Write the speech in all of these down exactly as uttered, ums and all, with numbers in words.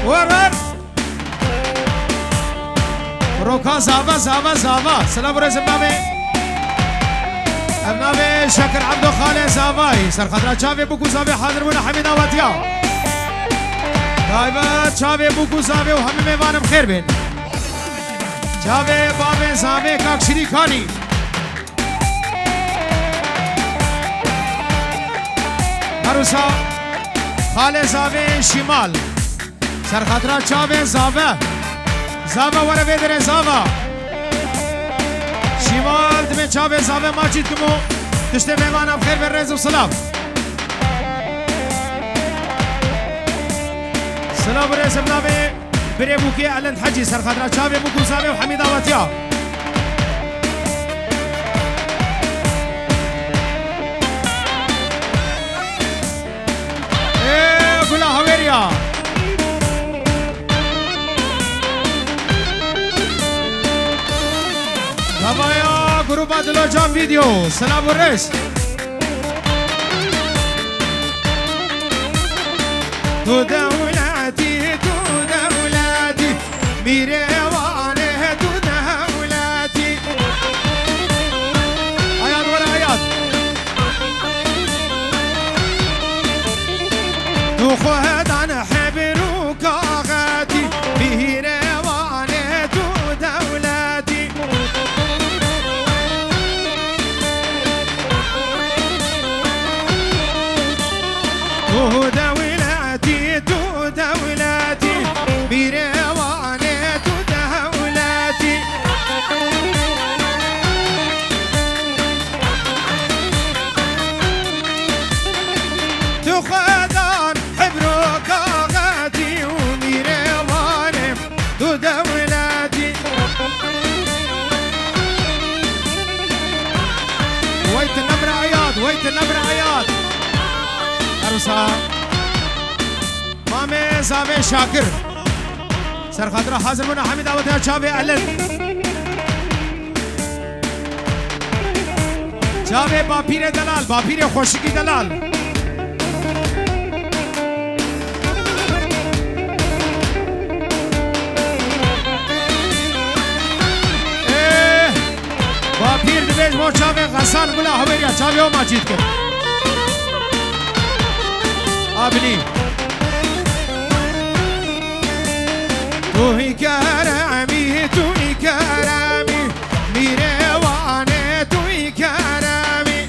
Wer wer. Roka zava, zava, zava. Silav û rêz ev navê. Ev navê Şakir Ebdo Xalê Zavayî. Serxatira çavê bûk û zavê hazir bûne hemî dawetiya. Taybet çavê bûk û zavê û hemî mêvanim xêr bên. Çavê bavê zavê kak Şirîkanî. Her wisa Xalê zavê Şîmal. Serxatira çavê zave. Zava were vê derê zava. Şîmal dibê çavê zave maçî dikim û tiştê mêvana bi xêr ve rêz û silav. Silav û rêz bi navê Birê Bûkê Elend Hecî, serxatira çavê bûk û zavê û hemî dawetiya. Ê, gula hawêriya. Davaya gruba Dilocan Video, silav û rêz. Tu dewletî, tu dewletî, mîrê Wanê tu dewletî. Ayad were ayad. Tu xwedan hebir û kaxetî, mîrê Wanê tu dewletî. Tu dewletî, tu dewletî, mîrê Wanê tu dewletî. Tu xwedan hebr û kaxetî û mîrê Wanê. Tu dewletî. Wey tu nebra Eyad, wey tu nebra Eyad. Her wisa Mamê Zavê Şakir. Serxatira hazir bûna hemî dawetiya çavê Elin. Çavê bapîrê delal, bapîrê xweşikî delal. Ê, bapîr dibêj bo çavê Xesan gula hewêriya çavê o macî dikir. Abinî. Tu hî keremî, tu hî keremî, mîrê Wanê tu hî keremî.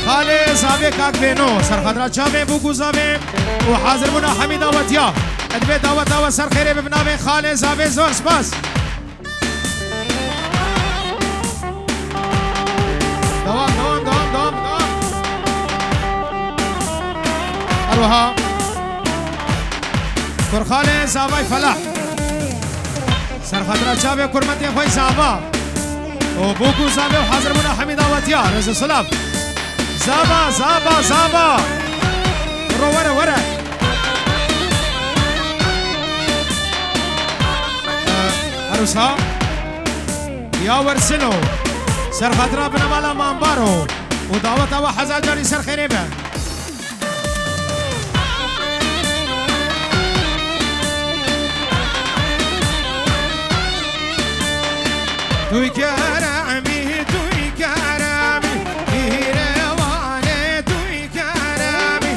Xalê Zavê kak Bêno, serxatira çavê bûk û zavê û hazir bûna hemî dawetiya. Divê daweta we ser xêrê be bi navê Xalê Zavê, zor spas. Devam, devam, devam, devam, devam. Her wiha Kurxalê Zavay Felah. Serxatira çavê kurmetê xwe Zava. û bûk û zavê û hazir bûna hemî dawetiya. Rêz û silav. Zava, Zava, Zava. Ro were, were. Her wisa ya wersino. Serxatira binemala Mambaro. Û daweta we hezar carî ser xêrê be. Duy keremî, duy keremî, mîrê Wanê duy keremî,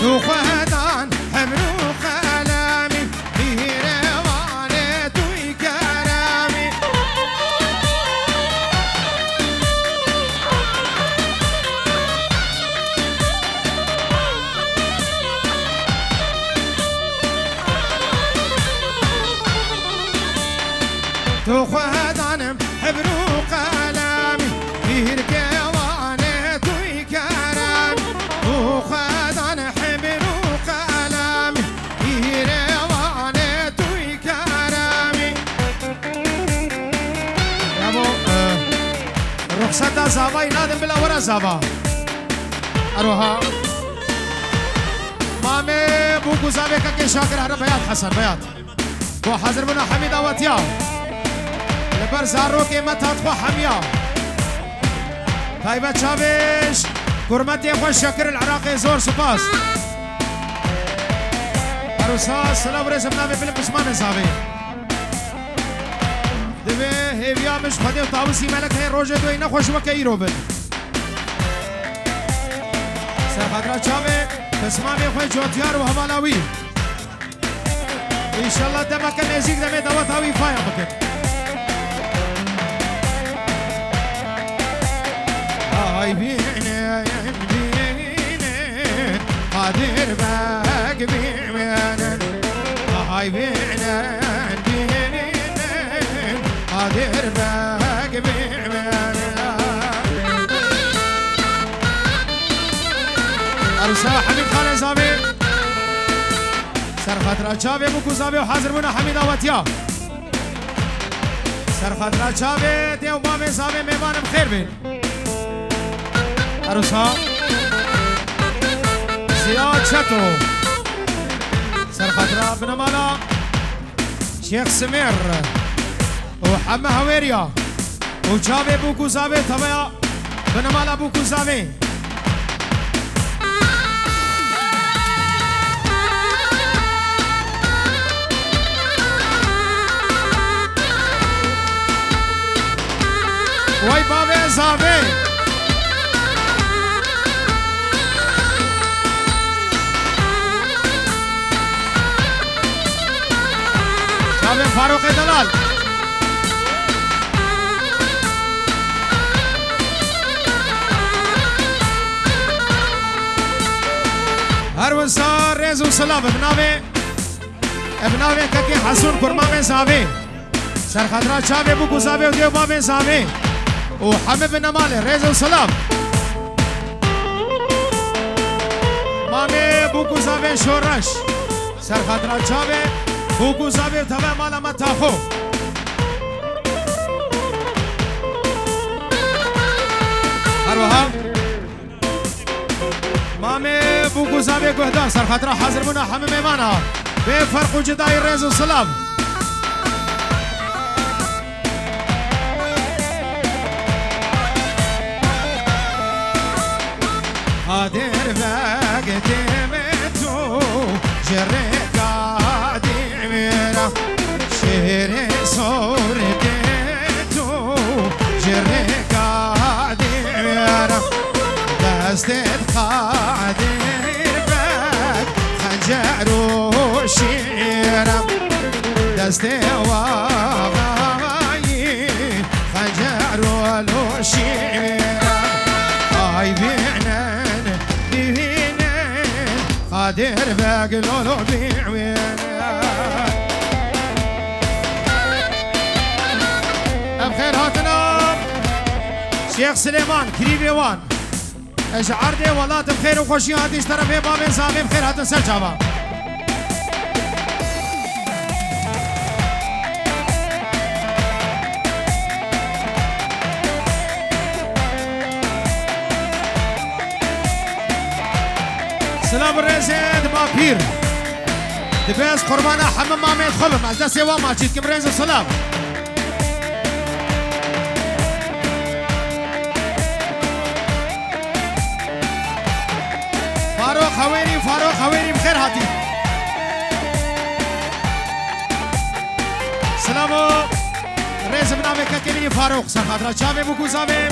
tu xwedan hebr û qelemî, mîrê Wanê duy keremî. Tu xwedanim hebr û qelemî, mîrkê Wanê duy keremî. Tu xwedan hebr û qelemî, mîrê Wanê duy keremî. Yabo, e, ruxseta zavayî nadim bila were zava. Eroha. Mamê bûk û zavê kekê Şakir here Beyat Hesen, Beyat. Bo hazir bûna hemî dawetiya. Li ber zarokê me tat xwe hemiya. Taybet çavêş. Kurmetê xwe Şekir el Iraqê, zor spas. Her wisa silav û rêz bi navê Bilim Pismamê Zavê. Divê hêviya min ji Xwedê û Tawusî Melek heye rojê doyê nexweş weke îro bin. Serxatira çavê Pismamê xwe, cotiyar û hevala wî. Înşallah demeke nêzîk demê daweta wî faya bikin. Ay bînin, bînin, Qadir Beg bînin. Ay bînin, bînin, Qadir Beg bînin. Arsa Hemîd Xanê Zavê. Serxatira çavê bûk û zavê û hazir bûna Hemîd Awetiya. Serxatira çavê dê û bavê zavê mêvanim xêr bin. Arsa Ziya Çeto. Serxatira binemala Şêx Simêr û heme hawêriya û çavê bûk û zavê teveya binemala bûk û zavê. Way bavê zavê. Çavê Faroqê Delal. Her wisa rêz û silav bi navê, bi navê kekê Hesûn Kurmamê Zavê. Serxatira çavê bûk û zavê û dê û bavê zavê û hemî binemalê rêz û silav. Mamê bûk û zavê şoreş. Serxatira çavê bûk û zavê teve mala me taxo. Her wiha Mamê bûk û zavê guhdar, serxatira hazir bûna hemî mêvana. Bê ferq û cudayî rêz û silav. Qadir Beg dê min tu ji rêka dîmîra. Şêrê sor dê tu ji rêka dîmîra. Destê Qadir Beg xencer û şîra. Destê wa xencer û şîra. Ay bînin, bînin, Qadir Beg lolo bînin. Em xêr hatina Şêx Silêman, kirîvê wan. Ez ji erdê welatim xêr û xweşî hatî ji terefê bavên zavê bi xêr hatin ser çava. Silav û rêzê diba pîr. Dibe ez qurbana hemî mamê xwe bim. Ez destê wan maçî dikim, rêz û silav. Farok Hawêrî, Farok Hawêrî, bi xêr hatî. Silav û rêz bi navê kekê min î Farok, serxatira çavê bûk û zavê.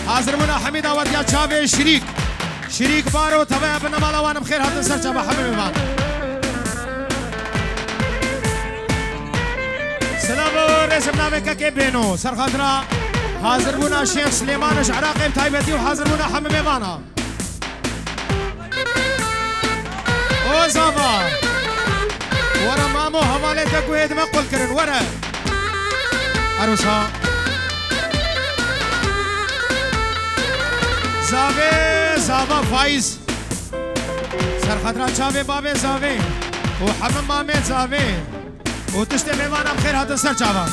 Hazir bûna Hemîd Awetiya çavê şirîk. Şirîk Baro teveya binemala wan, bi xêr hatin ser çava hemî mêvan. Silav û rêz bi navê kekê Bêno. Serxatira hazir bûna Şêx Silêman ji Iraqê bi taybetî û hazir bûna hemî mêvana. O zava. Were mamo, hevalê te guhê dime qul kirin, were. Erosa. Zavê, zava Faiz. Serxatira çavê bavê zavê û hemî mamê zavê û tiştê mêvanan bi xêr hatin ser çava.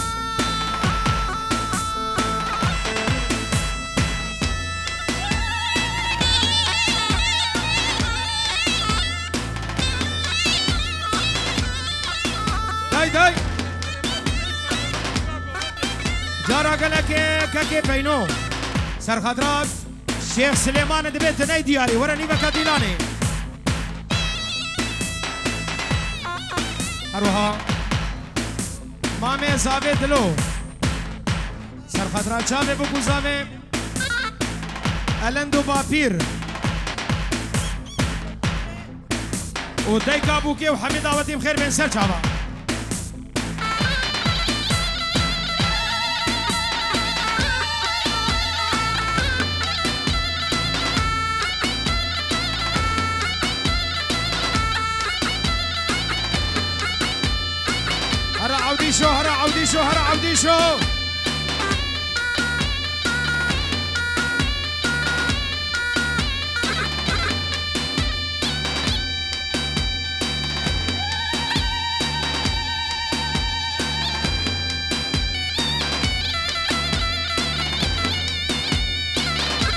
Day day. Cara gelekê kekê Beyno. Serxatira Şêx Silêmanê dibe tu ney diyarî, were nîveka dîlanê. Her wiha Mamê Zavê Dilo. Serxatira çavê bûk û zavê Elend û Bapîr. Û dayika bûkê û hemî dawetî bi xêr bên ser çava. Here ewdîşo, here ewdîşo, here ewdîşo.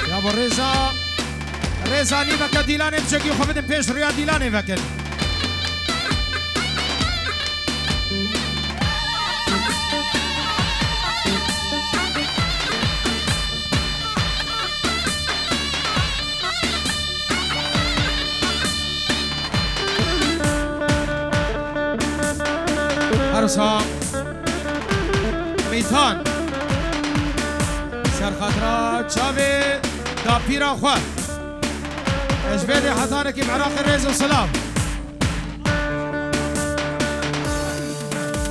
Ya bo rêza, rêza nîveke dîlanê bi çekî xwe bidin pêş rûya dîlanê vekin. Her wisa Mîtan. Serxatira çavê dapîra xwe. Ez ji vê dê hetanekî bi Iraqê rêz û silav.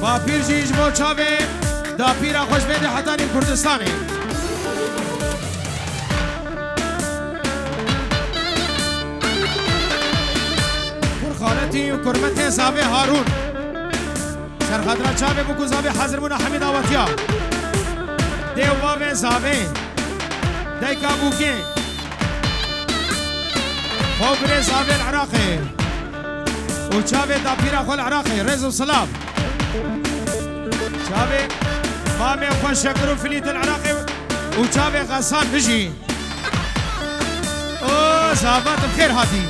Bapîr jî ji bo çavê dapîra xwe ji vê dê hetanî Kurdistanê. Kurxaletî û kurmetê zavê Harûn. Serxatira çavê bûk û zavê hazir bûna hemî dawetiya. Dê û bavê zavê. Dayika bûkê. Xwe birê zavê li Iraqê. Û çavê dapîra xwe li Iraqê. Rêz û silav. Çavê mamê xwe Şekir û Filît li Iraqê. Û çavê Xesan bijî. O, zava tu bi xêr hatî.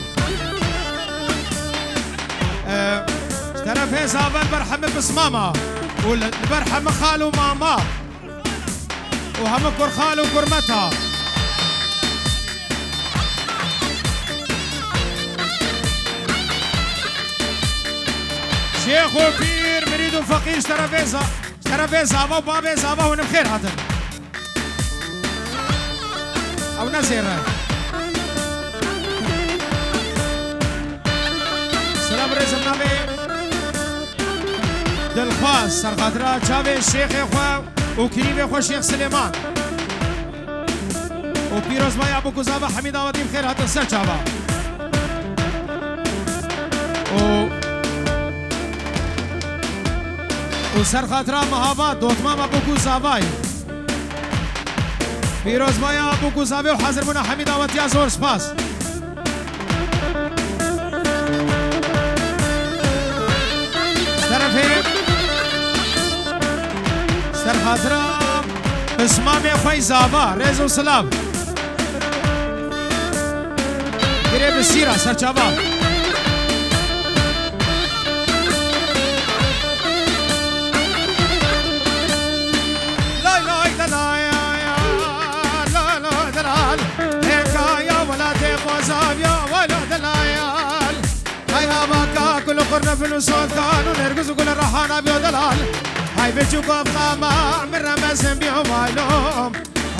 E, ji terefê zava li ber hemî pismama û li, li ber hemî xal û mama û hemî kurxal û kurmeta. Şêx û pîr, mirîd û feqîr ji terefê za-, ji terefê zava û bavê zava hûn bi xêr hatin. Ew ne zêr e. Silav rêzim navê Dilxwaz, serxatira çavê şêxê xwe û kirîvê xwe Şêx Silêman. Û pîrozbaya bûk û zava hemî dawetî bi xêr hatin ser çava. Û, û serxatira mihava dotmama bûk û zavayê. Pîrozbaya bûk û zavê û hazir bûna hemî dawetiya zor spas. Terefê serxatira pismamê xwe zava, rêz û silav. Girê bi sîra, serçava. Lay lay delay, lay lay delal. Hêkaya welatê xwe zaviya, way lay delay. Hay havaka kul qurne fil û sotkan û nergiz û gul rehana biyo delal. Hay biçûk û efqama min re mezin biyo, way lo.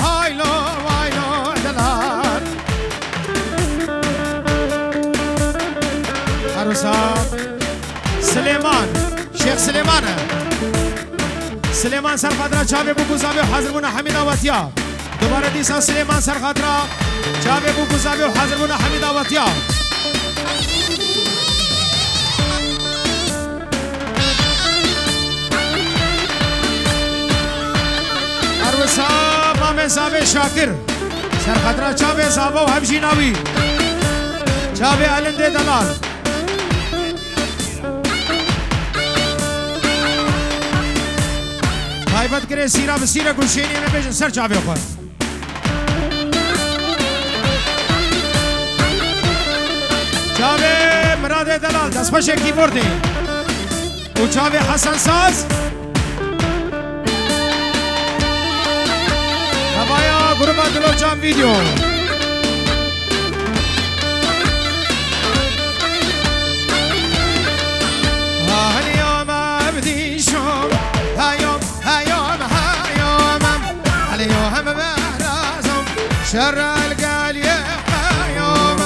Haylo, waylo, delal. Her wisa Silêman, Şêx Silêman e. Silêman serxatira çavê bûk û zavê û hazir bûna hemî dawetiya. Dubare dîsa Silêman serxatira çavê bûk û zavê û hazir bûna hemî dawetiya. Her wisa mamê zavê Şakir. Serxatira çavê zava û hevjîna wî. Çavê Elindê delal. Taybet girê sîra bi sîrek û şêniyê me bêjin ser çavê xwe. Çavê Miradê delal, destxweşê kîbordê. Û çavê Hesen Saz. Hevaya gruba Dilocan Video. القلي قيوم.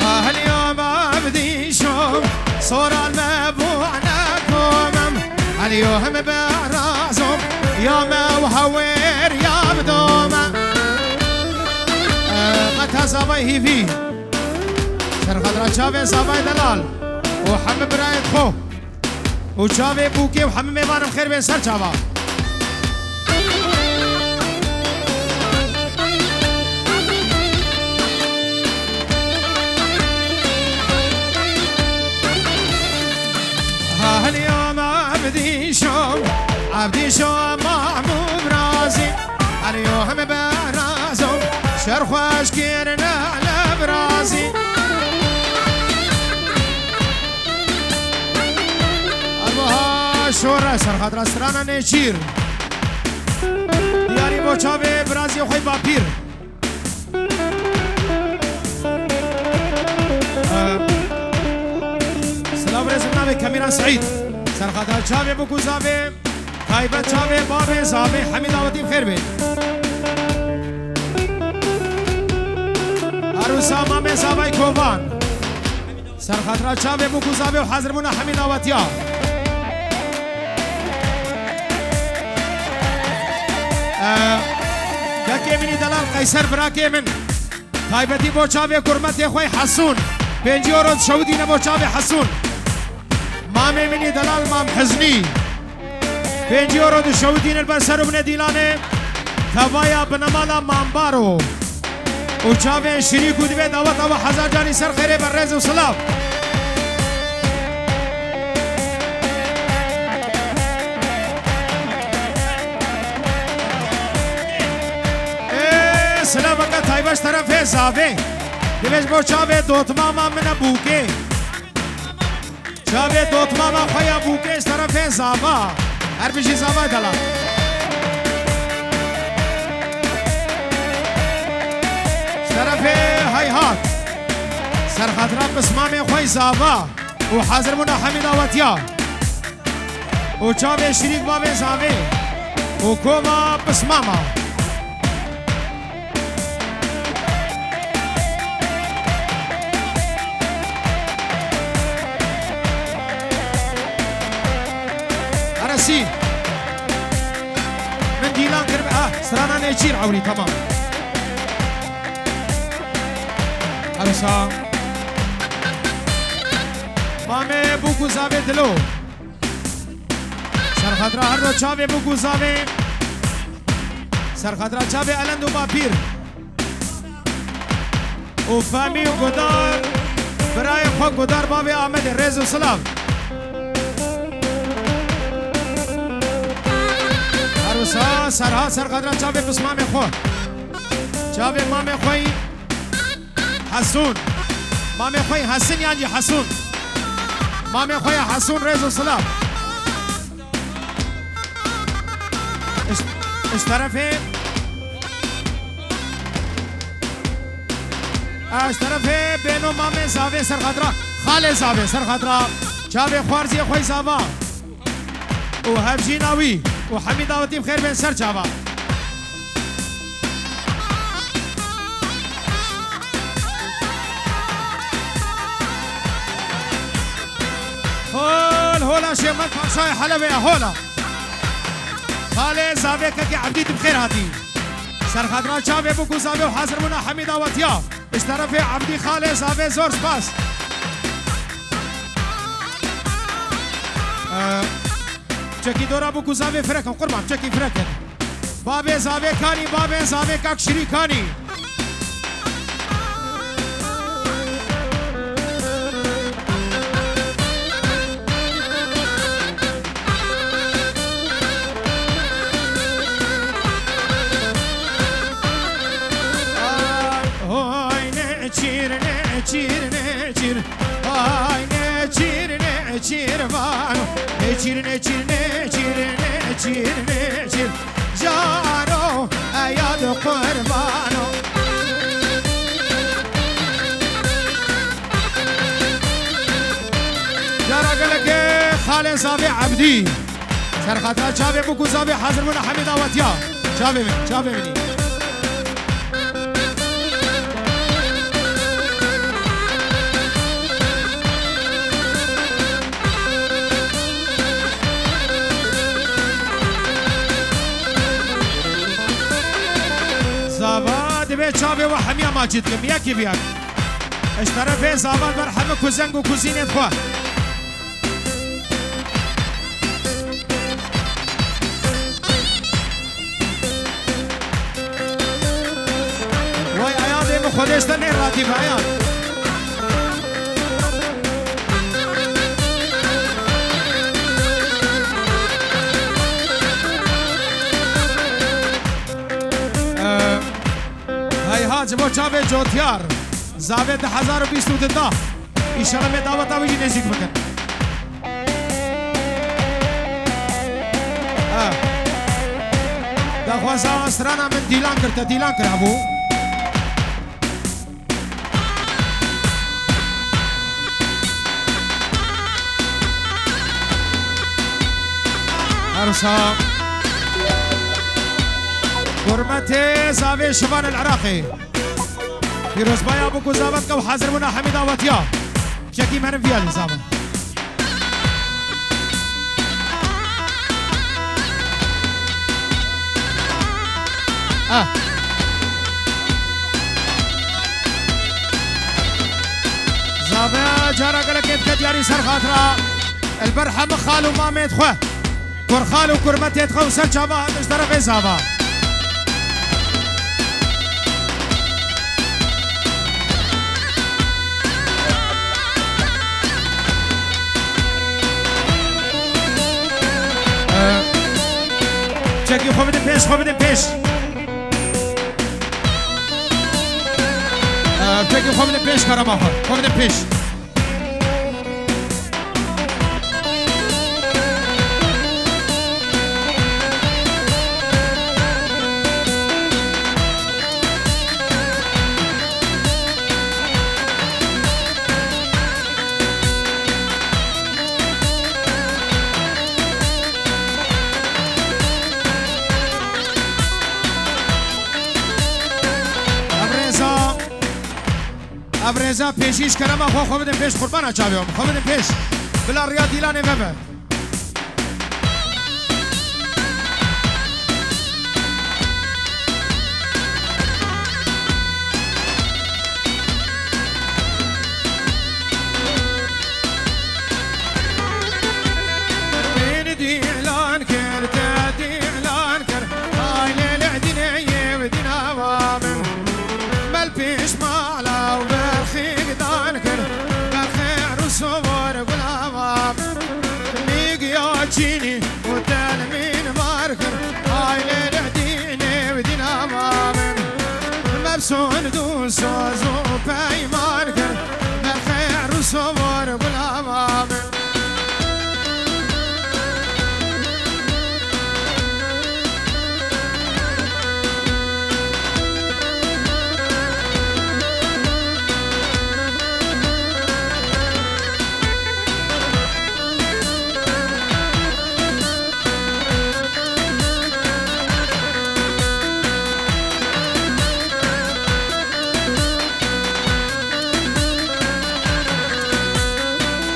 ها اليوم بدي شوم صورة المبوعنة كومم. اليوم برازم يا موهوير يا بدومة. متى زباي هيفي. Serxadra çavê zavayê delal û hemî birayê xwe û çavê bûkê û hemî mêvanên xêr bên ser çava. Haliya me Ebdîşam, Ebdîşam Mahmûd Razî. Haliyo hemî berazom, şer xweş kirine le birazî. Erbaha şore serxadra strana nêçîr. Diyarî bo çavê birazî xwe bapîr. Silav rêz navê Kemîran Seîd. Serxadra çavê bûk û zavê. Taybet çavê bavê zavê Hemîd Awetî xêr bê. Arûsa mamê zavay Kovan. Serxatira çavê bûk û zavê û hazirbûna Hemîd Awetiya. Ee, kekê min î delal Qeyser birakê min. Taybetî bo çavê kurmetê xwe Hesûn. Pêncî euro dişewitîne bo çavê Hesûn. Mamê min î delal Mam Hiznî. Pêncî euro dişewitîne li ber ser û binê dîlanê. Tevaya binemala Mam Baro. Û çavên şirî ku divê daweta we hezar carî ser xêrê be rêz û silav. Ê, silaveke taybet ji terefê zavê. Divêj bo çavê dotmama min e bûkê. Çavê dotmama xwe ya bûkê ji terefê zava. Her bijî zava delal. Ji terefê Hayhat. Serxatira pismamê xwe zava. Û hazirbûna Hemîd Awetiya. Û çavê şirîk bavê zavê. Û koma pismama. Eresî. Min dîlan kir. Ah, strana nêçîr ewrî, tamam. Ersa. Mamê bûk û zavê dilo. Serxatira her do çavê bûk û zavê. Serxatira çavê Elend û Bapîr. Û Femî û Gudar. Birayê xwe Gudar bavê Amedê. Rêz û silav. Her wisa Serhat Serxatira çavê pismamê xwe. Çavê mamê xwe. Hesûn. Mamê xwe Hesin yan jî Hesûn. Mamê xwe ya Hesûn rêz û silav. Ji, ji terefê, e, ji terefê bêno mamê zavê serxatira. Xalê zavê serxatira. Çavê xwarziyê xwe zava. Û hevjîna wî û Hemîd Awetî bi xêr bên ser çava. Hol, hola Şêxmed Paşayê Helebê ye, hola. Xalê zavê kekê Ebdî tu bi xêr hatî. Serxatira çavê bûk û zavê û hazirbûna Hemîd Awetiya. Ji terefê Ebdî xalê zavê zor spas. Ee, çekî dora bûk û zavê firek in, qurban, çekî firek in. Bavê zavê kanî, bavê zavê kak şirî kanî. Ay, hoy, neçîr, neçîr, neçîr. Ay, neçîr, neçîr, vano. Neçîr, neçîr, neçîr, neçîr, neçîr. Caro, eyad qurbano. Cara gelekê xalê Zavê Ebdî. Serxatira çavê bû ku Zavê hazir bûna hemî dawetiya. Çavê min, çavê min. Zava divê çavê we hemiya macî dikim, yekî bi yek. Ji terefê Zava ber hemi kuzeng û kuzînên xwe. Way Eyadê min, Xwedê ji te nêratî be Eyad. Heyha ji bo çavê Cotiyar, Zavê du hezar û bîst û du da. Înşallah me daweta wî jî nêzîk bikin. Ha. Daxwaza strana min dîlan kir, te dîlan kir hebû. Arsa. Hurmetê Zavê Şivan el Iraqê. Pîrozbaya bû ku Zava dike û hazir bûna hemî dawetiya. Çekî merin viya li Zava. Ah. Zava cara gelekê dike diyarî ser xatira. Li ber hemî xal û mamê dixwe. Kurxal û kurmetê dixwe û ser çava hate ji terefê Zava. Ee, çekî xwe bidin pêş, xwe bidin pêş. Ee, çekî xwe bidin pêş, kerema xwe. Xwe bidin pêş. Ev rêza, ev rêza pêşî ji kerema xwe, xwe bidin pêş qurbana çavê wan, xwe bidin pêş. Bila riya dîlanê vebe. Min dîlan kir, te dîlan kir, aylê lê dînê yew dîna wa min. Mel pêş mala û berxîk dan kir, berxê rûs û vor gula wa min. Mîg ya çînî û telmîn bar kir, aylê lê dînê û dîna wa min. Mefsûn dû soz û peyman kir, berxê rûs û vor gula wa min.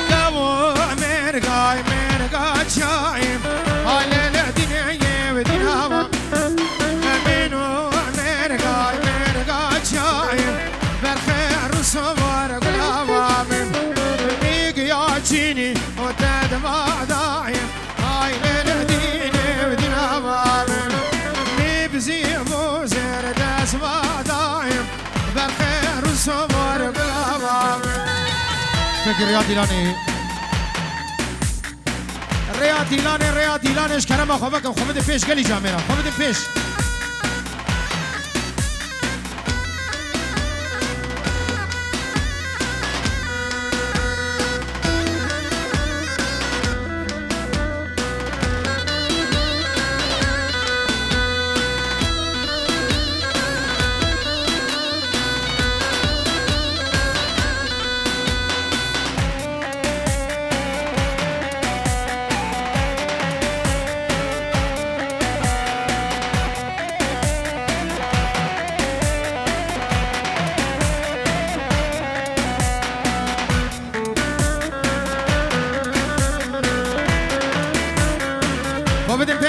Dewo mergay merga çayê, halê lê dînê yew dîna wa. Min û mergay merga çayê, berxê rûs û vor gula wa min. Mîg ya çînî û te di va dayê, aylê lê dînê û dîna wa min. Mî bizî û zêr dest va dayê, berxê rûs û vor gula wa min. Peki riya dîlanê. Rêya dîlanê, rêya dîlanê ji kerema xwe vekin, xwe bidin pêş gelî camêra, xwe bidin pêş.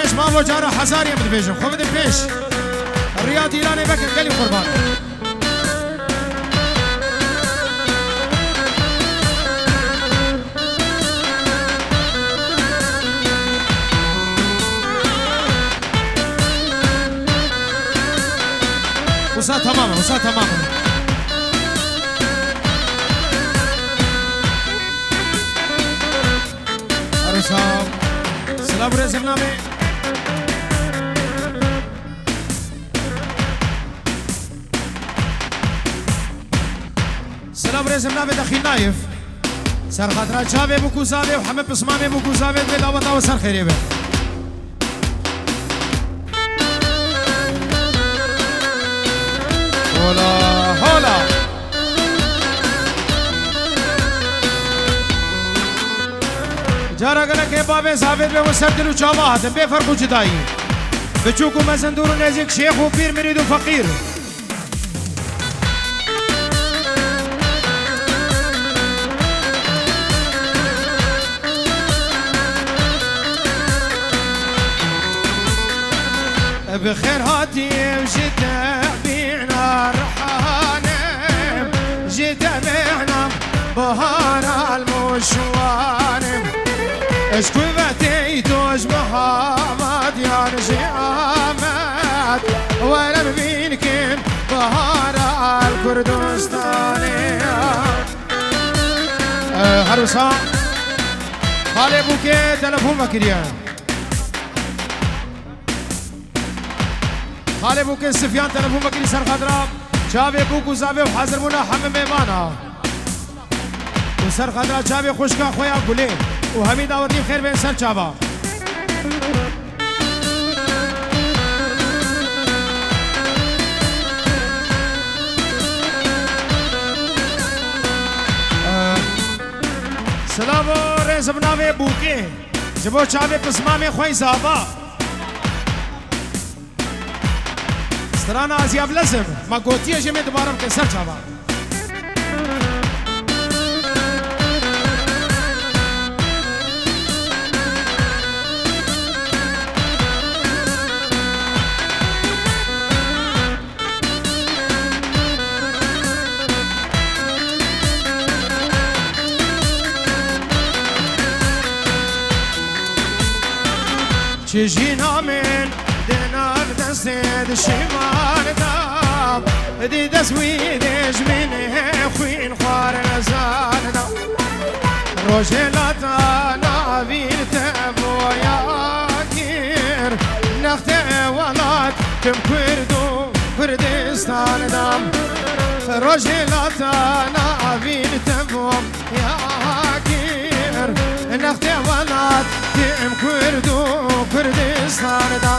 Şima bo cara hezarê em dibêjin. Xwe bidin pêş. Riya Dîlanê vekin gelî qurban. Wisa tamam e, wisa tamam e. Her wisa. Silav û rêzim navê. Silav û rêzim navê Dexîl Nayif. Ser xatira çavê bûk û zavê û heme pismamê bûk û zavê divê daweta we ser xêrê be. Hola, hola. Cara gelek ê bavê zavê divê we ser dil û çava hatin, bê ferq û cudayî. Biçûk û mezin, dûr û nêzîk, şêx û pîr, mirîd û feqîr. Bi xêr hatî ew ji te bîna rihanim, ji te bêhnam bahar al mûşwanim. Ji kuvetê to ji Mihamad yan ji Amed, were bibîn kin bahar al Kurdistanê. Ee, her wisa xalê bûkê telefon vekiriye. Xalê bûkê Sifyan telefon vekirî ser xatira çavê bûk û zavê û hazirmûna hemî mêvana. Û ser xatira çavê xwişka xwe ya Gulê û hemî dawetî xêr bên ser çava. Silav û rêz bi navê bûkê ji bo çavê pismamê xwe yî zava. Strana Aziya Bilezim, ma gotiye jê me dubare bike ser çava. Çi jîna min di nav destê dişiman da, di dest wî dijminê xwîn xwarzan da. Rojhilata navîn te boya kir, nextê welat tim Kurd û Kurdistan da. Rojhilata navîn te bo ya kir, nextê welat tim Kurd û Kurdistan da.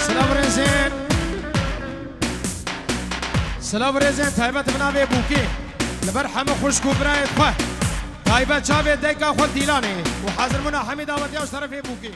Silav û rêzên. Silav û rêzên taybet bi navê Bûkê. Li ber hemû xwişk û birayê xwe. Taybet çavê dayika xwe Dîlanê û hazirmûna hemî dawetiya ji terefê Bûkê.